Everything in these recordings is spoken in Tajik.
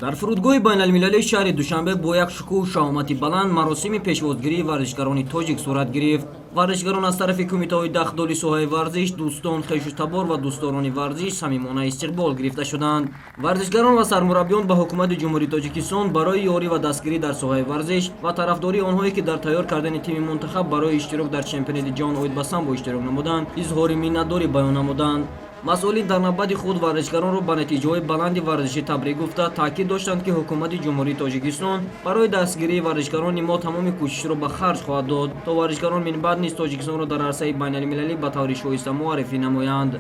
Дар фурудгоҳи байналмилалии шаҳри Душанбе бо як шукӯҳу шаҳомати баланд маросими пешвозгирии варзишгарони тоҷик сурат гирифт. Варзишгарон аз тарафи кумитаҳои дахлдори соҳаи варзиш, дӯстон, хешу табор ва дӯстдорони варзиш самимона истиқбол гирифта шуданд. Варзишгарон ва сармураббиён ба Ҳукумати Ҷумҳурии Тоҷикистон барои ёрӣ ва дастгирӣ дар соҳаи варзиш ва тарафдории онҳое, ки дар тайёр кардани тими мунтахаб барои иштирок дар чемпионати ҷаҳон оид ба самбо иштирок намуданд, изҳори миннатдорӣ баён намуданд. Масъулин дар навбати худ варзишгаронро ба натиҷаҳои баланди варзишӣ табрик гуфта, таъкид доштанд, ки Ҳукумати Ҷумҳурии Тоҷикистон барои дастгирии варзишгарони мо тамоми кӯшишро ба харҷ хоҳад дод, то варзишгарон минбаъд низ Тоҷикистонро дар арсаи байналмилалӣ ба таври шоиста муаррифӣ намоянд.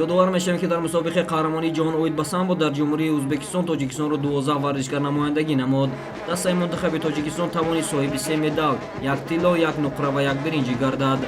Ёдовар мешавем, ки дар мусобиқаи қаҳрамонии ҷаҳон оид ба самбо дар Ҷумҳурии Ӯзбекистон Тоҷикистонро 12 варзишгар намояндагӣ намуд. Дастаи мунтахаби Тоҷикистон тавонист соҳиби се медал: як тилло, як нуқра ва як биринҷӣ гардад.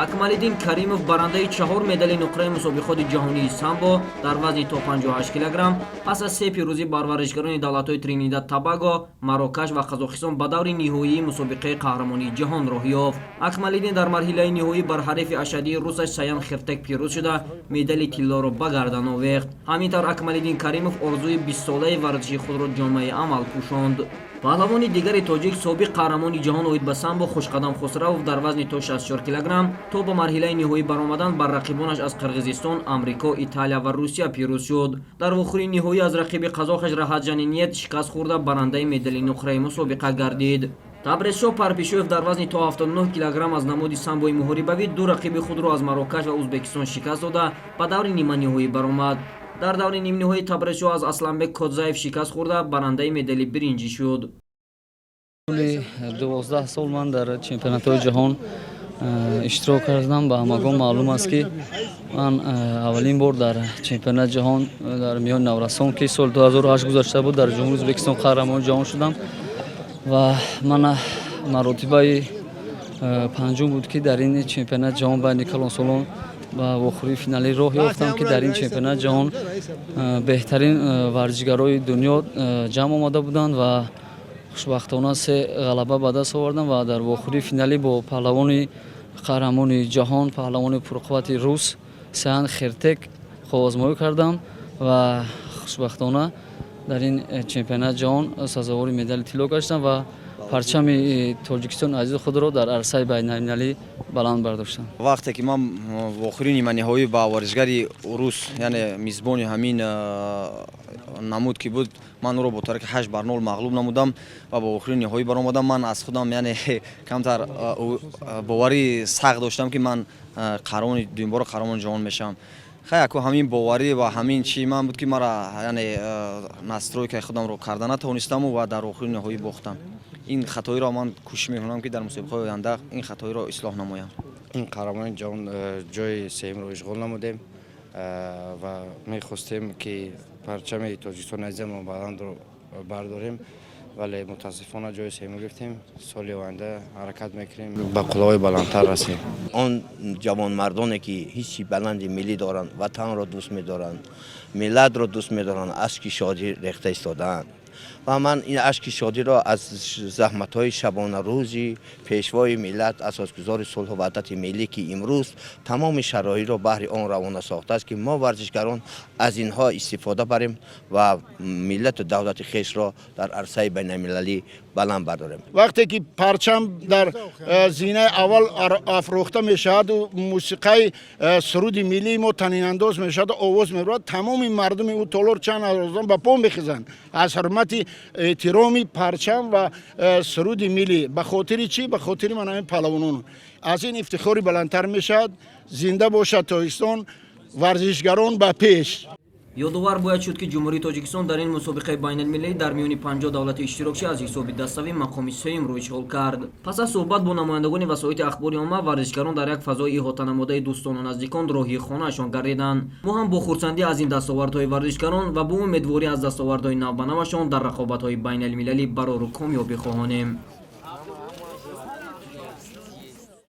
Акмалиддин Каримов, барандаи чаҳор медали нуқраи мусобиқоти ҷаҳонии самбо дар вазни то 58 килограмм, пас аз се пирӯзӣ бар варзишгарони давлатҳои Тринидад Тобаго, Марокаш ва Қазоқистон ба даври ниҳоии мусобиқаи қаҳрамонии ҷаҳон роҳ ёфт. Акмалиддин дар марҳилаи ниҳоӣ бар ҳарифи ашаддии русаш Саян Хиртек пирӯз шуда, медали тиллоро ба гардан овехт. Ҳамин тавр, Акмалиддин Каримов орзуи 20-солаи варзиши худро ҷомаи амал пӯшонд. Паҳлавони дигари тоҷик, собиқ қаҳрамони ҷаҳон оид ба самбо Хушқадам Хусравов дар вазни то 64 килограмм то ба марҳилаи ниҳоӣ баромадан бар рақибонаш аз Қирғизистон, Амрико, Италия ва Русия пирӯз шуд. Дар вохӯрии ниҳоӣ аз рақиби қазохаш Раҳатжани Ниет шикаст хӯрда, барандаи медали нуқраи мусобиқа гардид. Табрезшоҳ Парпишоев дар вазни то 79 килограмм аз намуди самбои муҳорибавӣ ду рақиби худро аз Марокаш ва Ӯзбекистон шикаст дода, ба даври ниманиҳоӣ баромад. Дар даври нимниҳоӣ Табрезшоҳ аз Асланбек Кодзаев шикаст хӯрда, барандаи медали биринҷӣ шуд. Тӯли 12 сол ман дар чемпионатҳои ҷаҳон иштирок кардам. Ба ҳамагон маълум аст, ки ман аввалин бор дар чемпионати ҷаҳон дар миёни наврасон, ки соли 2008 гузашта буд, дар Ҷумҳурии Ӯзбекистон қаҳрамони ҷаҳон шудам ва ман маротибаи панҷум буд, ки дар ин чемпионати ҷаҳон байни калонсолон ба вохӯрии финалӣ роҳ ёфтам, ки дар ин чемпионати ҷаҳон беҳтарин варзишгарои дунё ҷамъ омада буданд ва хушбахтона се ғалаба ба даст овардам ва дар вохӯрии финалӣ бо паҳлавони қаҳрамони ҷаҳон, паҳлавони пурқуввати рус Саян Хертек қувваозмоӣ кардам ва хушбахтона дар ин чемпионати ҷаҳон сазовори медали тилло гаштам ва парчами Тоҷикистони азизи худро дар арсаи байналмилалӣ баланд бардоштам. Вақте ки ман вохӯрии ниманиҳоӣ ба варзишгари рус, яъне мизбони ҳамин намуд ки буд, ман ӯро бо тариқи 8 бар 0 мағлуб намудам ва ба вохӯрии ниҳоӣ баромадам, ман аз худам, яъне, камтар боварии сахт доштам, ки ман қаҳрамони дуюмбора қаҳрамони ҷаҳон мешавам. Хай, аку ҳамин боварӣ ва ҳамин чи ман буд, ки мара, яъне, настройка и худамро карда натавонистаму ва дар вохӯрии ниҳоӣ бохтам. Ин хатоиро ман кӯшиш мекунам, ки дар мусобиқаҳои оянда ин хатоиро ислоҳ намоям. Ин қаҳрамони ҷаҳон ҷои сеюмро ишғол намудем ва мехостем, ки парчами Тоҷикистони азизамро баландро бардорем, вале мутаассифона ҷои сеюм гирифтем. Соли оянда ҳаракат мекунем, ба қуллаҳои баландтар расем. Он ҷавонмардоне, ки ҳисси баланди миллӣ доранд, ватанро дӯст медоранд, миллатро дӯст медоранд, ашки шодӣ рехта истодаанд ва ман ин ашки шодиро аз заҳматҳои шабонарӯзи Пешвои миллат, Асосгузори сулҳу ваҳдати миллӣ, ки имрӯз тамоми шароитро баҳри он равона сохтааст, ки мо варзишгарон аз инҳо истифода барем ва миллату давлати хешро дар арсаи байналмилалӣ баланд бардорем. Вақте ки парчам дар зинаи аввал афрохта мешаваду мусиқаи суруди миллии мо танинандоз мешаваду овоз мебарад, тамоми мардуми ӯ толор чанд ҳазорон ба по мехезанд аз ҳурмати эҳтироми парчам ва суруди миллӣ. Ба хотири чӣ? Ба хотири ман ҳамин паҳлавонон аз ин ифтихори баландтар мешавад. Зинда бошад Тоҷикистон, варзишгарон ба пеш! Ёдовар бояд шуд, ки Ҷумҳурии Тоҷикистон дар ин мусобиқаи байналмилалӣ дар миёни 50 давлати иштирокчӣ аз ҳисоби даставӣ мақоми сеюмро ишғол кард. Пас аз суҳбат бо намояндагони васоити ахбори омма, варзишгарон дар як фазои иҳотанамодаи дӯстону наздикон роҳии хонаашон гардиданд. Мо ҳам бо хурсандӣ аз ин дастовардҳои варзишгарон ва бо умедворӣ аз дастовардҳои навбанавашон дар рақобатҳои байналмилалӣ барору комёбӣ хоҳонем.